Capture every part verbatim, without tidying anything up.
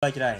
Plei Jrai.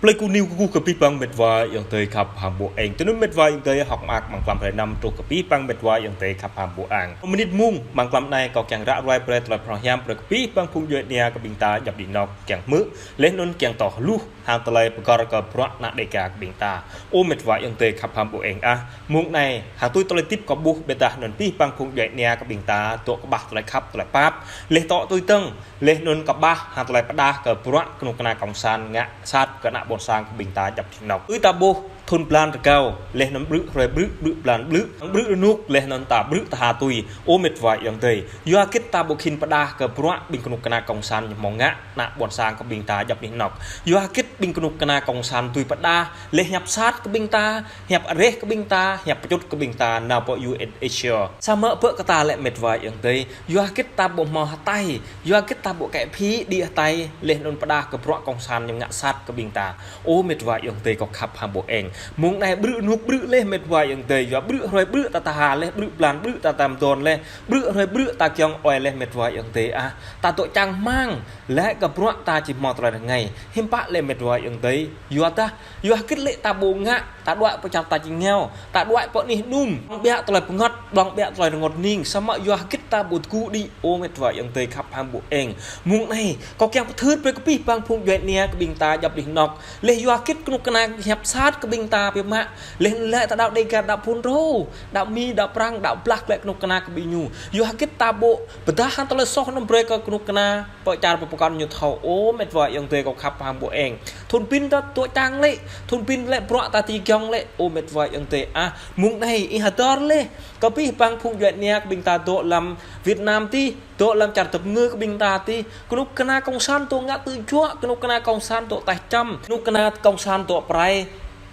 Plei Ku News kơkuh kơ abih bang mĕt wa ayŏng adơi khăp hăng ƀô eng. Tui anŭn mĕt wa ayŏng adơi hơ̆k mơak amăng mlam hrơi năm truh kơ abih bang mĕt wa ayŏng adơi khăp hăng ƀô eng. Mơnit mông amăng mlam anai kâo kiăng ră ruai brơi tơlơi phrâo hiam brơi kơ abih bang phung djuai ania kơ ƀing ta djŏp anih anŏk kiăng hmư̆, laih anŭn kiăng thâo hluh hăng tơlơi pơgăr kơ bruă ană Dêga kơ ƀing ta. Ơ mĕt wa ayŏng adơi khăp hăng ƀô eng ah. Mông anai hăng tui tơlơi tip kâo ƀuh ƀiădah anŭn abih bang phung djuai ania kơ ƀing ta dŏ kơƀah tơlơi khăp tơlơi pap. Laih dŏ tui tơ̆ng, laih anŭn kơƀah hăng tơlơi pơdah kơ bruă kơnuk kơna kông sản ngă sat kơ ană ƀôn sang kơ ƀing ta djŏp anih anŏk. Ư ta ƀuh thun blan rơgao, laih anŭn ƀrư̆ hrơi ƀrư̆, ƀrư̆ blan ƀrư̆, ƀrư̆ rơnuk, laih anŭn ta ƀrư̆ ta ha tui. Ơ mĕt wa ayŏng adơi, yua hơget ta ƀu khĭn pơdah kơ bruă ƀing kơnuk kơna kông sản ñu hmâo ngă ană ƀôn sang kơ ƀing ta djŏp anih anŏk. Yua hơget ƀing kơnuk kơna kông sản tui pơdah, laih hiăp sat kơ ƀing ta, hiăp areh kơ ƀing ta, hiăp pơčŭt kơ ƀing ta nao pơ U N Asia. Samơ̆ pơ kơ ta lĕ mĕt wa ayŏng adơi, yua hơget ta ƀu hmâo hơtai, yua hơget ta ƀu kĕ phi đĭ hơtai, laih anŭn pơdah kơ bruă kông sản ñu ngă sat kơ ƀing ta. Ơ mĕt wa ayŏng adơi kâo khăp hăng ƀô eng. Mông anai ƀrư̆ rơnuk ƀrư̆ laih mĕt wa ayŏng adơi, yua ƀrư̆ hrơi ƀrư̆ ta ta ha laih, ƀrư̆ blan ƀrư̆ ta ta mơdôn laih, ƀrư̆ hrơi ƀrư̆ ta kiăng ơi laih mĕt wa ayŏng adơi ah. Ta dŏ čang rơmang, laih kơ bruă ta či hmâo tơlơi rơngai. Hiư̆m pă lĕ mĕt wa ayŏng adơi, yua dah, yua hơget lĕ ta ƀu ngă, ta đuaĭ pơ čar ta či ngeo, ta đuaĭ pơ anih anŭn, ƀlŏng ƀiă tơlơi pơngăt, ƀlŏng ƀiă tơlơi rơngot hning, samơ̆ yua hơget ta ƀu tơgŭ đĭ, ơ mĕt wa ayŏng adơi khăp hăng ƀô eng. Mông anai, kâo kiăng pơthưr brơi kơ abih bang phung djuai ania kơ ƀing ta djŏp anih anŏk. Laih yua hơget kơnuk kơna hiăp sat kơ ƀing ta biă mă. Laih anŭn lĕ ta đaŏ Dêga, đaŏ phun rô, đaŏ Mi, đaŏ Prăng, đaŏ blah glaĭ kơnuk kơna kơ ƀing ñu. Yua hơget ta ƀu pơdah hăng tơlơi soh anŭn brơi kơ kơnuk kơna pơ čar pơkŏn ñu thâo. Ơ mĕt wa ayŏng adơi kâo khăp hăng ƀô eng. Thun pin ta dŏ čang lĕ, thun pin lĕ bruă ta či giŏng lĕ. Ơ mĕt wa ayŏng adơi ah. Mông anai ih hơdơr laih kơ abih bang phung djuai ania kơ ƀing ta dŏ lăm Việt Nam tih, dŏ lăm čar tơpơngư kơ ƀing ta tih. Kơnuk kơna kông sản dŏ ngă tơlơi juă, kơnuk kơna kông sản dŏ taih čăm, kơnuk kơna kông sản dŏ pơrai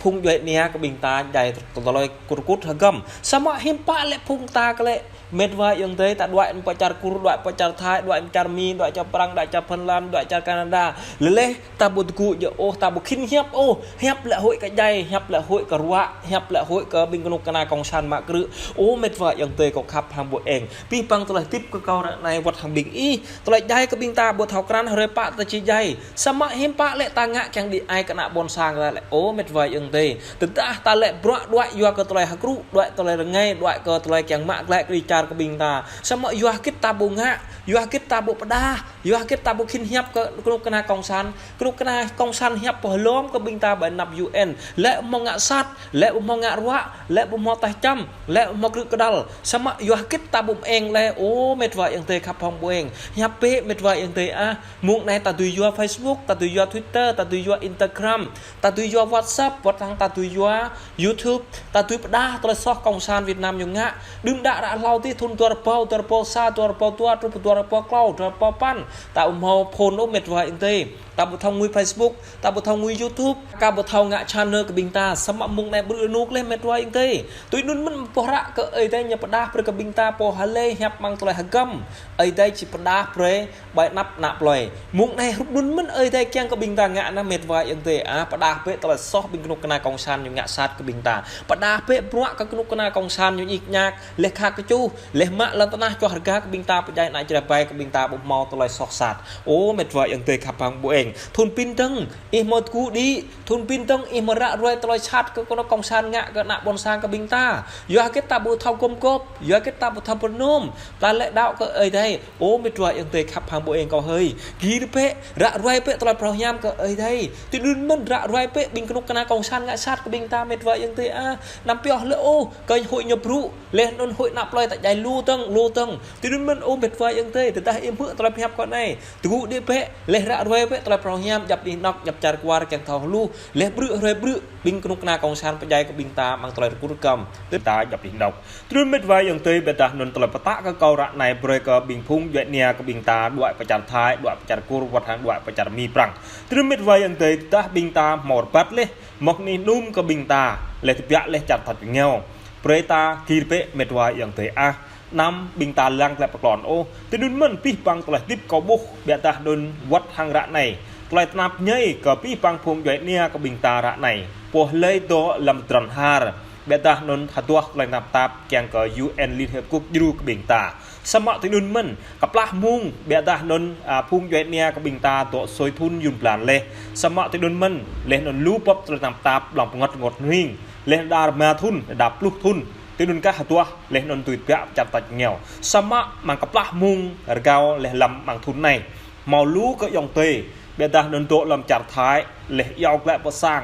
phung djuai ania kơ ƀing ta djai tơlơi rơkut hơgăm. Samơ̆ hiư̆m pă lĕ phung ta kơ lĕ mĕt wa ayŏng adơi, ta đuaĭ pơ čar Kur, đuaĭ pơ čar Thai, đuaĭ pơ čar Mi, đuaĭ čar Prăng, đuaĭ čar Phần Lan, đuaĭ čar Canada. Laih laih ta ƀu tơgŭ djơ̆ ôh, ta ƀu khĭn hiăp ôh, hiăp lĕ hơi kơ djai, hiăp lĕ hơi kơ ruă, hiăp lĕ hơi kơ ƀing kơnuk kơna kông sản mă krư̆. Ơ mĕt wa ayŏng adơi kâo khăp hăng ƀô eng. Abih bang tơlơi tip kơ kâo ră anai wơ̆t hăng ƀing ih. Tơlơi djai kơ ƀing ta ƀu thâo krăn hrơi pă ta či djai. Samơ̆ hiư̆m pă lĕ ta ngă kiăng đĭ ai kơ ană ƀôn sang ta lĕ. Ơ mĕt wa ayŏng adơi. Tơdah ta lĕ bruă đuaĭ yua kơ tơlơi hơkrŭ, đuaĭ tơlơi rơngai, đuaĭ kơ tơlơi kiăng mă glaĭ kơ čar kơ ƀing ta. Samơ̆ yua hơget ta ƀu ngă, yua hơget ta ƀu pơdah, yua hơget ta ƀu khĭn hiăp kơ kơnuk kơna kông sản. Kơnuk kơna kông sản hiăp pơhlom kơ ƀing ta ƀơi anăp U N. Lĕ hmâo ngă sat, lĕ hmâo ngă ruă, lĕ hmâo taih čăm, lĕ hmâo krư̆ kơdăl. Samơ̆ yua hơget ta ƀu eng lĕ, ơ mĕt wa ayŏng adơi khăp hăng ƀô eng. Hiăp bĕ mĕt wa ayŏng adơi ah. Mông anai ta dưi yua Facebook, ta dưi yua Twitter, ta dưi yua Instagram, ta dưi yua WhatsApp, wơ̆t hăng ta dưi yua YouTube, ta dưi pơdah tơlơi soh kông sản Việt Nam ñu ngă. Đưm đă ră hlâo tih thun dua rơbâo, dua rơbâo sa, dua rơbâo dua, truh pơ dua rơbâo klâo, dua rơbâo păn. Ta ƀu hmâo phone ôh mĕt wa ayŏng adơi. Ta ƀu thâo ngui Facebook, ta ƀu thâo ngui YouTube, ka ƀu thâo ngă channel kơ ƀing ta, samơ̆ mông anai ƀrư̆ rơnuk laih mĕt wa ayŏng adơi. Tui anŭn mơ̆n boh hră kơ Ơi Adai ñu pơdah brơi kơ ƀing ta pô hlơi hiăp amăng tơlơi hơgăm. Ơi Adai či pơdah brơi ƀơi anăp ană plơi. Mông anai hrup anŭn mơ̆n Ơi Adai kiăng kơ ƀing ta ngă anai mĕt wa ayŏng adơi ah, pơdah bĕ tơlơi soh ƀing kơnuk kơna kông sản ñu ngă sat kơ ƀing ta. Pơdah bĕ bruă kơ kơnuk kơna kông sản ñu ñik ñak, laih khă kơčuh, laih mă lŏn tơnah čoh rơga kơ ƀing ta pơdjai ană Jrai ƀai kơ ƀing ta ƀu hmâo tơlơi soh sat. Ơ mĕt wa ayŏng adơi khăp hăng ƀô eng. Thun pin dơ̆ng, ih hmâo tơgŭ đĭ, thun pin dơ̆ng ih hmâo ră ruai tơlơi sat kơ kơnuk kông sản ngă kơ ană ƀôn sang kơ ƀing ta. Yua hơget ta ƀu thâo gum gôp, yua hơget ta ƀu thâo pơnôm, ta lĕ đaŏ kơ Ơi Adai. Ơ mĕt wa ayŏng adơi khăp hăng ƀô eng kâo hơi. Gir bĕ, ră ruai bĕ tơlơi phrâo hiam kơ Ơi Adai. Tui anŭn mơ̆n ră ruai bĕ ƀing kơnuk kơna kông sản ngă sat kơ ƀing ta mĕt wa ayŏng adơi ah. Anăm pioh lĕ ôh, kơ hơi ñu brŭ, laih anŭn hơi ană plơi ta djai lu dơ̆ng, lu dơ̆ng. Tui anŭn mơ̆n ơ mĕt wa ayŏng adơi, tơdah ih hmư̆ tơlơi pơhiăp kâo anai. Tơgŭ đĭ bĕ, laih ră ruai bĕ tơlơi phrâo hiam djŏp anih anŏk, djŏp čar kwar kiăng thâo hluh, laih ƀrư̆ hrơi ƀrư̆, ƀing kơnuk kơna kông sản pơdjai kơ ƀing ta amăng tơlơi rơkut rơkăm. Tơdah djŏp anih anŏk. Tui anŭn mĕt wa ayŏng adơi, ƀiădah anŭn tơlơi pơtă kơ kâo ră anai brơi kơ ƀing phung djuai ania kơ ƀing ta đuaĭ pơ čar Thai, đuaĭ pơ čar Kur, wơ̆t hăng đuaĭ pơ čar Mi Prăng. Tui anŭn mĕt wa ayŏng adơi, tơdah ƀing ta hmâo rơbat laih, mơ̆ng anih anŭn kơ ƀing ta, laih tơbiă laih čar thâo či ngeo. Brơi ta gir bĕ mĕt wa ayŏng adơi ah. Anăm ƀing ta lăng glaĭ pơklŏn ôh. Tui anŭn mơ̆n abih bang tơlơi tip kâo ƀuh, ƀiădah anŭn wơ̆t hăng ră anai. Tơlơi tơnap ñai kơ abih bang phung djuai ania kơ ƀing ta ră anai. Pô hlơi dŏ lăm tơdron har. Ƀiădah anŭn hơduah tơlơi tơnap tap kiăng kơ U N Liên Hiệp Quốc djru kơ ƀing ta. Samơ̆ tui anŭn mơ̆n, kơplah mông, biă dah anŭn, a, phung djuai ania kơ ƀing ta dŏ sui thŭn yŭn blan laih. Samơ̆ tui anŭn mơ̆n, laih anŭn lu bưp tơlơi tơnap tap, ƀlŏng pơngăt rơngot hning. Laih anŭn đa rơma thŭn, đa pluh thŭn. Tui anŭn kah hơduah, laih anŭn tui biă pơčar tač rơngiao. Samơ̆ mơ̆ng kơplah mông, rơgao, laih lăm mơ̆ng thŭn anai. Hmâo lu kơ ayŏng adơi, biă dah anŭn dŏ lăm čar Thái, laih iâu glaĭ pơ sang.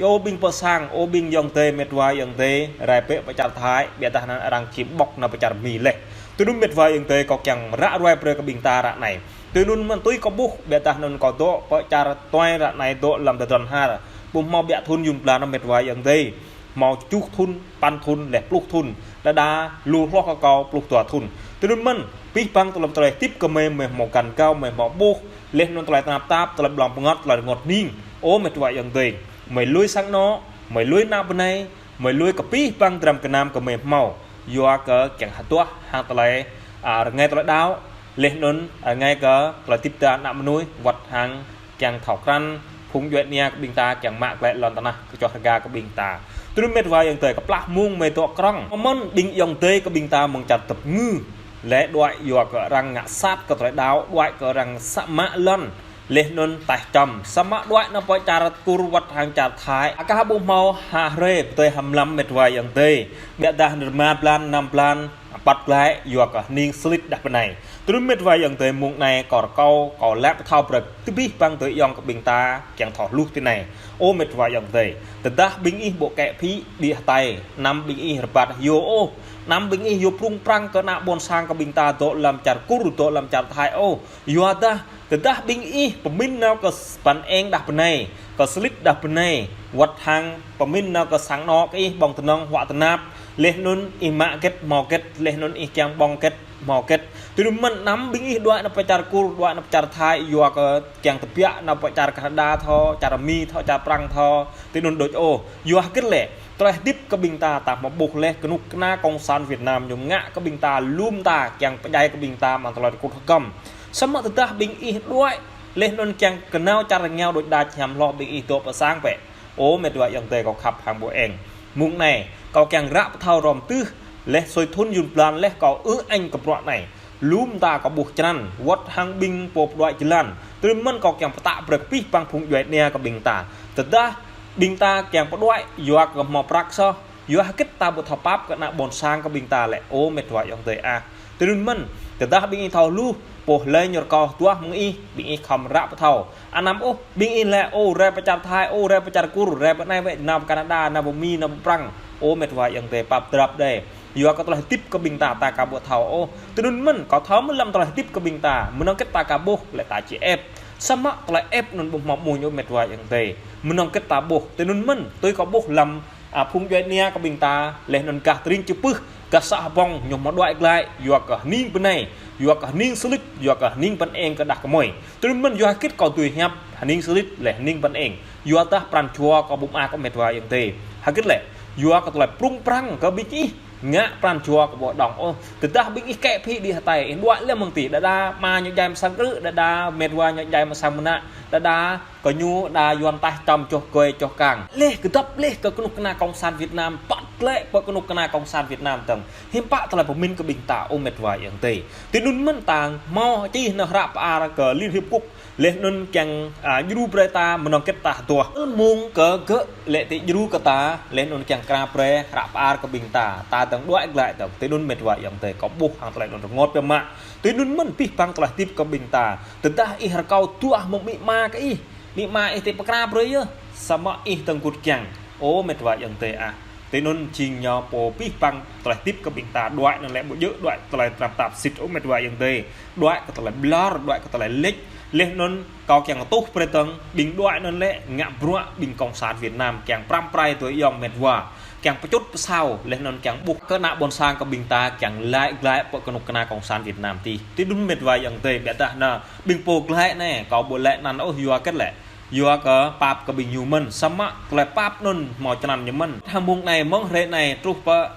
Ơ ƀing pơ sang, ơ ƀing ayŏng adơi, met wa ayŏng adơi, rai bĕ pơ čar Thái, biă dah anŭn arăng čim ƀŏk nao pơ čar Mi laih. Tui anŭn met wa ayŏng adơi, kâo kiăng ră ruai brơi kơ ƀing ta ră anai. Tui anŭn mơ̆n tui kâo ƀuh, biă dah anŭn kâo dŏ pơ čar Tuai ră anai dŏ lăm tơdron har. Ƀu hmâo biă thŭn yŭn blan met wa ayŏng adơi. Hmâo tơjuh thŭn, păn thŭn, laih pluh thŭn. Đơđa lu hloh kơ kâo pluh dua thŭn. Tui anŭn mơ̆n, pih păng tơlơi tơlơi tip kơ mơi, mơi hmâo găn gao, mơi hmâo ƀuh. Laih anŭn tơlơi tơnap tap, tơlơi ƀlŏng pơngăt, tơlơi rơngot hning. Ơ met wa ayŏng adơi. Mơi lui sang anŏ, mơi lui ană bơnai, mơi lui kơ pih păng dram gơnam kơ mơi hmâo. Yua kơ kiăng hơduah hăng tơlơi, a, rơngai tơlơi đaŏ. Laih anŭn, a, rơngai kơ tơlơi tip ta ană mơnuih, wơ̆t hăng kiăng thâo krăn, phung djuai ania kơ ƀing ta, kiăng mă glaĭ lŏn tơnah, kơčoh rơga kơ ƀing ta. Tui anŭn met wa ayŏng adơi kơplah mông mơi dŏ krŏng. Mơ̆n ƀing ayŏng adơi kơ ƀing ta mơ̆ng čar tơp ngư. Laih đuaĭ yua kơ arăng ngă sat kơ tơlơi đaŏ, đuaĭ kơ arăng sa mă lŏn. Laih anŭn taih čăm. Samơ̆ đuaĭ nao pơ čar Kur wơ̆t hăng čar Thái. Akah ƀu hmâo ha hrơi, pơtơi hăm lăm met wa ayŏng adơi. Biă dah rơma blan, năm blan, păt glaĭ, yua kơ hning slit đah bơnai. Tui anŭn met wa ayŏng adơi mông anai kâo rơkâo, kâo laĭ pơthâo brơi tơbih bang tơ ayŏng kơ ƀing ta, kiăng thâo hluh tui anai. Ơ met wa ayŏng adơi. Tơdah ƀing ih ƀu kĕ phĭ, đĭ hơtai, anăm ƀing ih rơbat hyu ôh. Anăm ƀing ih hyu prung prăng kơ ană ƀôn sang kơ ƀing ta dŏ lăm čar Kur, dŏ lăm čar Thái ôh. Yua dah, tơdah ƀing ih pơmĭn nao kơ s-, păn eng đah bơnai, kơ slit đah bơnai, wơ̆t hăng pơmĭn nao kơ sang anŏ kơ ih ƀơ̆ng tơnŏng huă tơnap, laih anŭn ih mă hơget hmâo hơget, laih anŭn ih kiăng ƀơ̆ng hơget hmâo hơget. Tui anŭn mơ̆n anăm ƀing ih đuaĭ nao pơ čar Kur, đuaĭ nao pơ čar Thái, yua kơ kiăng tơbiă nao pơ čar Kanada thâo, čar Mi thâo, čar Prăng thâo, tui anŭn đôč ôh. Yua hơget lĕ, tơlơi hơdip kơ ƀing ta, ta hmâo ƀuh laih kơnuk kơna Cộng sản Việt Nam ñu ngă kơ ƀing ta, lŏm ta, kiăng pơdjai kơ ƀing ta, mơ̆ng tơlơi rơkŭt hơgŏm. Samơ̆ tơdah ƀing ih đuaĭ, laih anŭn kiăng kơnao čar rơngiao đôč đač hiam hloh ƀing ih dŏ pơ sang bĕ. Ơ met wa ayŏng adơi kâo khăp hăng ƀu eng. Mông anai, kâo kiăng ră pơthâo hrŏm tưh, laih sui thŭn yŭn blan laih kâo ư añ kơ bruă anai. Lŏm ta kâo ƀuh črăn, wơ̆t hăng ƀing pô pơđuaĭ jơlan. Tui anŭn mơ̆n kâo kiăng pơtă brơi kơ pih păng phung djuai ania kơ ƀing ta. Tơdah ƀing ta kiăng pơđuaĭ, yua kơ hmâo prăk soh. Yua hơget ta ƀu thâo pap kơ ană ƀôn sang kơ ƀing ta lĕ, ơ met wa ayŏng adơi ah. Tui anŭn mơ̆n, tơdah ƀing ih thâo hluh, pô hlơi ñu rơkâo hơduah mơ̆ng ih, ƀing ih khŏm ră pơthâo. Anăm ôh, ƀing ih lĕ, ơ, rai pơ čar Thái, ơ, rai pơ čar Kur, rai pơ anai wơ̆t, nao pơ Kanada, nao pơ Mi, nao pơ Prăng. Ơ met wa ayŏng adơi, pap drap đơi. Yua kơ tơlơi hơdip kơ ƀing ta, ta aka ƀu thâo ôh. Tui anŭn mơ̆n, kâo thâo mơ̆n lăm tơlơi hơdip kơ ƀing ta, mơnơ̆ng hơget ta aka ƀuh, lĕ ta či ĕp. Samơ̆ tơlơi ĕp anŭn ƀu hmâo mơnuih ôh met wa ayŏng adơi. Mơnơ̆ng hơget ta ƀuh, tui anŭn mơ̆n, tui kâo ƀuh lăm a, phung djuai ania kơ ƀing ta, laih anŭn gah tơring Čư̆ Pưh, gah să Hbông, ñu hmâo đuaĭ glaĭ, yua kơ hning bơnai, yua kơ hning slit, yua kơ hning păn eng kơ đah kơmơi. Tui anŭn mơ̆n yua hơget kâo tui hiăp, hning slit, laih hning păn eng. Yua dah pran jua kâo ƀu mơak ôh met wa ayŏng adơi. Hơget lĕ, yua kơ tơlơi prung prăng kơ ƀing ih, ngă pran jua kâo ƀu đŏng ôh. Tơdah ƀing ih kĕ phĭ đĭ hơtai, ih đuaĭ laih mơ̆ng tih, đơđa ama ñu djai mơ̆ng sang krư̆, đơđa met wa ñu djai mơ̆ng sang mơnă, đơđa kơ ñu đa Yuan taih čăm čoh kơi čoh kang. Laih kơdŏp laih kơ kơnuk kơna Cộng sản Việt Nam, păt glaĭ pơ kơnuk kơna Cộng sản Việt Nam tơ̆ng. Hiư̆m pă tơlơi pơmĭn kơ ƀing ta ơ met wa ayŏng adơi. Tui anŭn mơ̆n ta hmâo čih nao hră pơar kơ Liên Hiệp Quốc. Laih anŭn kiăng, a, djru brơi ta mơnơ̆ng hơget ta hơduah. Mơ̆ng kơ gơ̆ lĕ tĭ djru kơ ta, laih anŭn kiăng pơkra brơi hră pơar kơ ƀing ta. Ta dơ̆ng đuaĭ glaĭ tơ̆ng. Tui anŭn met wa ayŏng adơi kâo ƀuh hăng tơlơi anŭn rơngot biă mă. Tui anŭn mơ̆n pih păng tơlơi hơdip kơ ƀing ta. Tơdah ih rơkâo hơduah mơ̆ng amĭ ama kơ ih. Amĭ ama ih tĭ pơkra brơi yơh, samơ̆ ih tơ̆ng gŭt kiăng. Ơ met wa ayŏng adơi ah. Tui anŭn jing ñu pô pih păng tơlơi hơdip kơ ƀing ta đuaĭ anŭn lĕ ƀu djơ̆ đuaĭ tơlơi tơnap tap sĭt ơ met wa ayŏng adơi. Đuaĭ kơ tơlơi ƀlŏr, đuaĭ kơ tơlơi lĕč. Laih anŭn kâo kiăng tuh brơi tơ̆ng, ƀing đuaĭ anŭn lĕ ngă bruă ƀing Cộng sản Việt Nam kiăng pơrăm pơrai tui ayŏng met wa. Kiăng pơčŭt pơsao, laih anŭn kiăng ƀuh kơ ană ƀôn sang kơ ƀing ta, kiăng laĭ glaĭ pơ kơnuk kơna Cộng sản Việt Nam tih. Tui anŭn met wa ayŏng adơi, biă dah nao, ƀing pô glaĭ anai, kâo ƀu laĭ anăn ôh yua hơget lĕ. Yua kơ pap kơ ƀing ñu mơ̆n, samơ̆ tơlơi pap anŭn hmâo črăn ñu mơ̆n. Hăng mông anai, mơ̆ng hrơi anai, truh pơ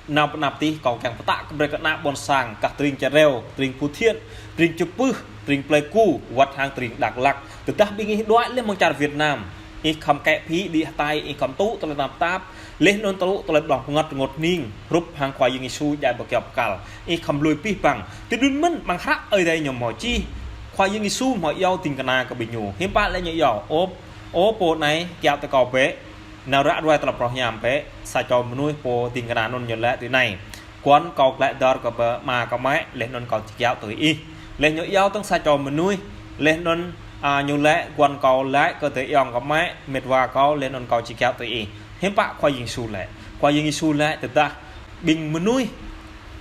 nao pơ anăp tih, kâo kiăng pơtă kơ brơi kơ ană ƀôn sang, gah tơring Čeo Reo, tơring Phú Thiện, tơring Čư̆ Pưh, tơring Pleiku, wơ̆t hăng tơring Dak Lak. Tơdah ƀing ih đuaĭ laih mơ̆ng čar Việt Nam, Ih khŏm kĕ phĭ đĭ hơtai, ih khŏm tŭ tơlơi tơnap tap, laih anŭn tŭ tơlơi blŏng pơngăt rơngot hning, hrup hăng Khua Yang Yêsu djai ƀơi kơyâo bơkal. Ih khŏm lui abih bang. Tui anŭn mơ̆n, amăng hră Ơi Adai ñu hmâo čih, Khua Yang Yêsu hmâo iâu ding kơna kơ ƀing ñu. Hiư̆m pă lĕ ñu iâu: Ơ, ơ pô anai, kiaŏ tui kâo bĕ. Nao ră ruai tơlơi pơrơhiam bĕ. Sa čô mơnuih pô ding kơna anŭn ñu laĭ tui anai: Guăn kâo glaĭ dơr kơ ƀơi ama kơ amĭ, laih anŭn kâo či kiaŏ tui ih. Laih ñu iâu dơ̆ng sa čô mơnuih, laih anŭn, a, ñu laĭ: Guăn kâo laĭ kơ adơi ayŏng kơ amĭ, met wa kâo, laih anŭn kâo či kiaŏ tui ih. Hiư̆m pă Khua Yang Yêsu laĭ? Khua Yang Yêsu laĭ tơdah ƀing mơnuih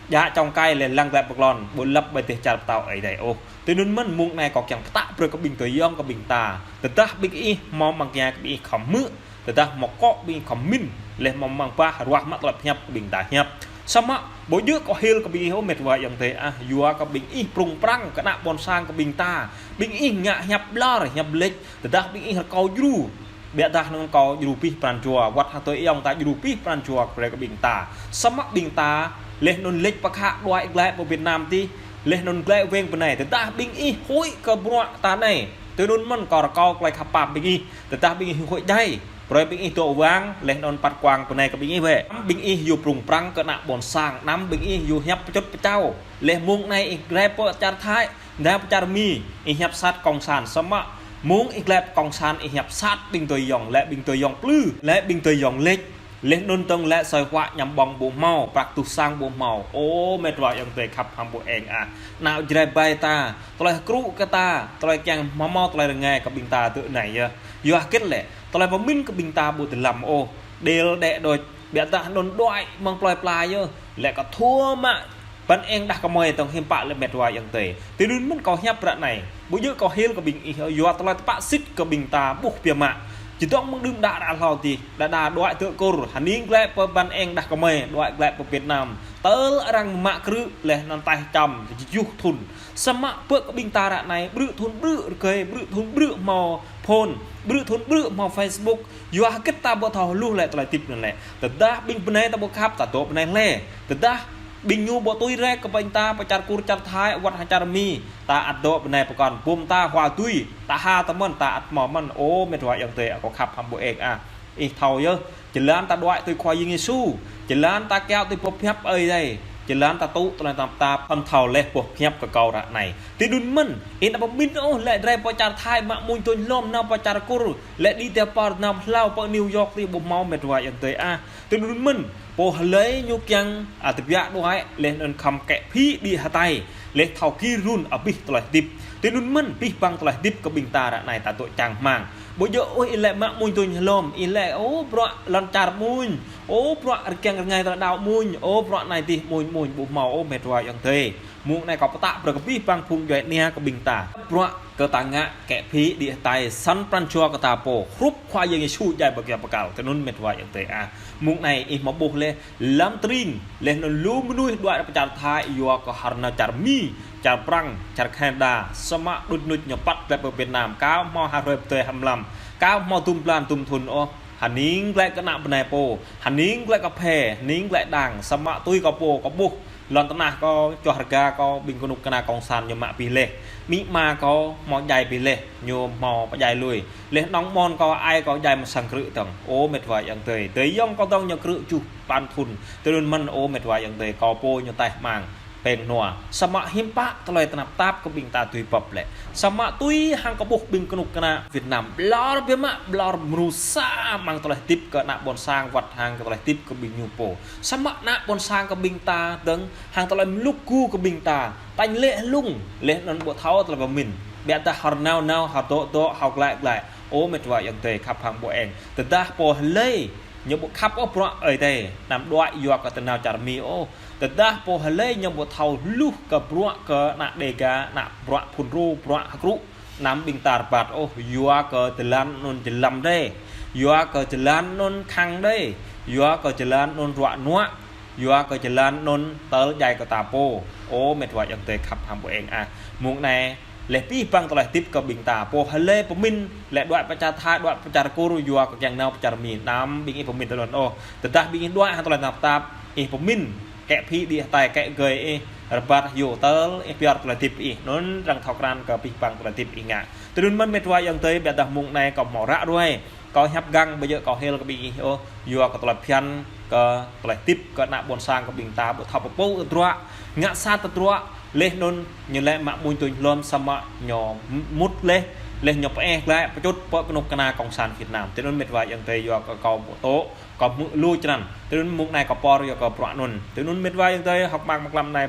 djă čŏng kai laih lăng glaĭ pơklŏn, ƀu lăp ƀơi dêh čar pơtao Ơi Adai ôh. Tui anŭn mơ̆n, mông anai kâo kiăng pơtă brơi kơ ƀing adơi ayŏng kơ ƀing ta. Tơdah ƀing ih hmâo amăng tơngia kơ ƀing ih khŏm hmư̆, tơdah hmâo akŏ ƀing ih khŏm mĭn, laih hmâo amăng bah ruah mă tơlơi pơhiăp kơ ƀing ta hiăp. Samơ̆ ƀu djơ̆ kâo hil kơ ƀing ih ôh, met wa ayŏng adơi ah, yua kơ ƀing ih prŭng prăng kơ ană ƀôn sang kơ ƀing ta. Ƀing ih ngă hiăp ƀlŏr, hiăp leč, tơdah ƀing ih rơkâo djru, biă dah anŭn kâo djru abih pran jua, wơ̆t hăng adơi ayŏng ta djru abih pran jua brơi kơ ƀing ta. Samơ̆ ƀing ta laih anŭn leč pơkă đuaĭ glaĭ pơ Việt Nam tih, laih anŭn glaĭ weng pơ anai, tơdah ƀing ih huĭ kơ bruă ta anai. Tui anŭn mơ̆n kâo rơkâo tơlơi khăp pap ƀing ih, tơdah ƀing ih huĭ djai, brơi ƀing ih dŏ wang, laih anŭn păt kuang pơ anai kơ ƀing ih wĕ. Ƀing ih yua prŭng prăng kơ ană ƀôn sang, anăm ƀing ih yua hiăp pơčŭt pơčao. Laih mông anai ih glaĭ pơ čar Thái, nao pơ čar Mi, ih hiăp sat kông san, samơ̆ mông ih glaĭ pơ kông san, ih hiăp sat ƀing adơi ayŏng, laĭ ƀing adơi ayŏng plư, laĭ ƀing adơi ayŏng leč. Laih anŭn dơ̆ng laĭ sơi huă añăm ƀơ̆ng ƀu hmâo, prăk tuh sang ƀu hmâo. Ơ met wa ayŏng adơi khăp hăng ƀu eng ah. Nao Jrai ƀai ta, tơlơi hơkrŭ kơ ta, tơlơi kiăng hmâo hmâo tơlơi rơngai kơ ƀing ta tơ anai yơh. Yua hơget lĕ, tơlơi pơmĭn kơ ƀing ta ƀu tơlăm ôh. Đêl đĕ đôč, biă dah anŭn đuaĭ mơ̆ng plơi pla yơh. Laĭ kơ thua mă ban eng đah kơmơi dơ̆ng, hiư̆m pă lĕ met wa ayŏng adơi. Tui anŭn mơ̆n kâo hiăp ră anai. Ƀu djơ̆ kâo hil kơ ƀing ih, yua tơlơi tơpă sĭt kơ ƀing ta ƀuh biă mă. Čơdơ̆ng mơ̆ng đưm đă ră hlâo tih, đa đa đuaĭ tơ Kur, hơning glaĭ pơ ban eng đah kơmơi, đuaĭ glaĭ pơ Việt Nam. Tơl arăng mă krư̆ laih anŭn taih čăm, tơjuh thŭn. Samơ̆ pơ kơ ƀing ta ră anai, brư̆ thŭn brư̆ rơgơi, brư̆ thŭn brư̆ hmâo phone, brư̆ thŭn brư̆ hmâo Facebook. Yua hơget ta ƀu thâo hluh lĕ tơlơi hơdip anŭn lĕ. Tơdah ƀing bơnai ta ƀu khăp, ta dŏ bơnai hlơi. Tơdah ƀing ñu ƀu tui rai kơ ƀing ta pơ čar Kur, čar Thái, wơ̆t hăng čar Mi, ta ăt dŏ bơnai pơkŏn, bum ta hua tui, ta ha ta mơ̆n, ta ăt hmâo mơ̆n. Ơ met wa ayŏng adơi, kâo khăp hăng ƀu eng ah. Ih thâo yơh, jơlan ta đuaĭ tui Khua Yang Yêsu, jơlan ta kiaŏ tui boh pơhiăp Ơi Adai, jơlan ta tŭ tơlơi tơnap tap, khŏm thâo laih boh pơhiăp kơ kâo ră anai. Tui anŭn mơ̆n, ih anăm pơmĭn ôh, laĭ rai pơ čar Thái mă muñ tơñ hlom, nao pơ čar Kur, laĭ đĭ tơpăr nao hlâo pơ New York tih ƀu hmâo, met wa ayŏng adơi ah. Tui anŭn mơ̆n, pô hlơi ñu kiăng, a, tơbiă đuaĭ, laih anŭn khŏm kĕ phĭ đĭ hơtai, laih thâo gir run abih tơlơi hơdip. Tui anŭn mơ̆n, abih bang tơlơi hơdip kơ ƀing ta ră anai ta dŏ čang rơmang. Ƀu djơ̆ ôh ih laĭ mă muñ tơñ hlom, ih laĭ, ơ, bruă lŏn čar muñ, ơ, bruă rơkiăng rơngai tơlơi đaŏ muñ, ơ, bruă anai tih muñ muñ, ƀu hmâo ôh, met wa ayŏng adơi. Mông anai kâo pơtă brơi kơ abih bang phung djuai ania kơ ƀing ta. Bruă kơ ta ngă kĕ phĭ đĭ hơtai, săn pran jua kơ ta pô, hrup Khua Yang Yêsu djai ƀơi kơyâo bơkal. Tui anŭn met wa ayŏng adơi ah. Mông anai ih hmâo ƀuh laih, lăm tring, laih anŭn lu mơnuih đuaĭ pơ čar Thái, yua kơ hơr nao čar Mi, čar Prăng, čar Canada, samơ̆ đŭč nuč ñu păt glaĭ pơ Việt Nam, kâo hmâo ha hrơi pơdơi ha mlam, kâo hmâo dŭm blan dŭm thŭn ôh, hơning glaĭ kơ ană bơnai pô, hơning glaĭ kơ phê, hơning glaĭ đang, samơ̆ tui kâo pô, kâo ƀuh, lŏn tơnah kâo, čoh rơga kâo, ƀing kơnuk kơna kông san ñu mă abih laih. Amĭ ama kâo hmâo djai abih laih, ñu hmâo pơdjai lui. Laih anŏ mơ̆n kâo, ai kâo djai mơ̆ng sang krư̆ dơ̆ng. Ơ met wa ayŏng adơi. Adơi ayŏng kâo dơ̆ng ñu krư̆ tơjuh păn thŭn. Tui anŭn mơ̆n, ơ met wa ayŏng adơi, kâo pô ñu taih mang peng nua. Samơ̆ hiư̆m pă tơlơi tơnap tap kơ ƀing ta tui bưp lĕ. Samơ̆ tui hăng kâo ƀuh ƀing kơnuk kơna Việt Nam ƀlŏr biă mă, ƀlŏr mrô sa amăng tơlơi hơdip kơ ană ƀôn sang wơ̆t hăng kơ tơlơi hơdip kơ ƀing ñu pô. Samơ̆ ană ƀôn sang kơ ƀing ta dơ̆ng hăng tơlơi mlŭk gu kơ ƀing ta, tañ lê̆ hlung, laih anŭn ƀu thâo tơlơi pơmĭn. Biă dah hơr nao nao, hơr dŏ dŏ, hơr glaĭ glaĭ. Ơ met wa ayŏng adơi khăp hăng ƀu eng. Tơdah pô hlơi ñu ƀu khăp ôh bruă Ơi Adai, anăm đuaĭ yua kơ tơnao čar Mi ôh. Tơdah pô hlơi ñu ƀu thâo hluh kơ bruă kơ ană Đêga, ană bruă phŭn rô, bruă hơkrŭ, anăm ƀing ta rơbat ôh, yua kơ jơlan anŭn jơlam đơi, yua kơ jơlan anŭn khăng đơi, yua kơ jơlan anŭn ruă nuă, yua kơ jơlan anŭn tơl djai kơ ta pô. Ơ met wa ayŏng adơi khăp hăng ƀu eng ah. Mông anai, laih abih bang tơlơi hơdip kơ ƀing ta, pô hlơi pơmĭn, laĭ đuaĭ pơ čar Thái, đuaĭ pơ čar Kur, yua kơ kiăng nao pơ čar Mi, anăm ƀing ih pơmĭn tui anŭn ôh. Tơdah ƀing ih đuaĭ hăng tơlơi tơnap tap, ih pơmĭn, kĕ phĭ đĭ hơtai, kĕ gơi ih, rơbat hyu tơl, ih pioh tơlơi hơdip ih, anŭn arăng thâo krăn kơ abih bang tơlơi hơdip ih ngă. Tui anŭn mơ̆n met wa ayŏng adơi, biă dah mông anai kâo hmâo ră ruai. Kâo hiăp găng, ƀu djơ̆ kâo hil kơ ƀing ih ôh, yua kơ tơlơi phiăn, kơ tơlơi tip, kơ ană ƀôn sang kơ ƀing ta, ƀu thâo pơpŭ tơdruă, ngă sat tơdruă, laih anŭn ñu lĕ mă mŭn tuñ hlom samơ̆ ñu mŭt laih, laih ñu pơeh glaĭ, pơčŭt pơ kơnuk kơna Cộng sản Việt Nam. Tui anŭn mĕt wa ayŏng adơi yua kơ kâo ƀu tŏ, kâo hmư̆ lu črăn. Tui anŭn mông anai kâo pơr yua kơ bruă anŭn. Tui anŭn mĕt wa ayŏng adơi hơ̆k mơak mơklăm anai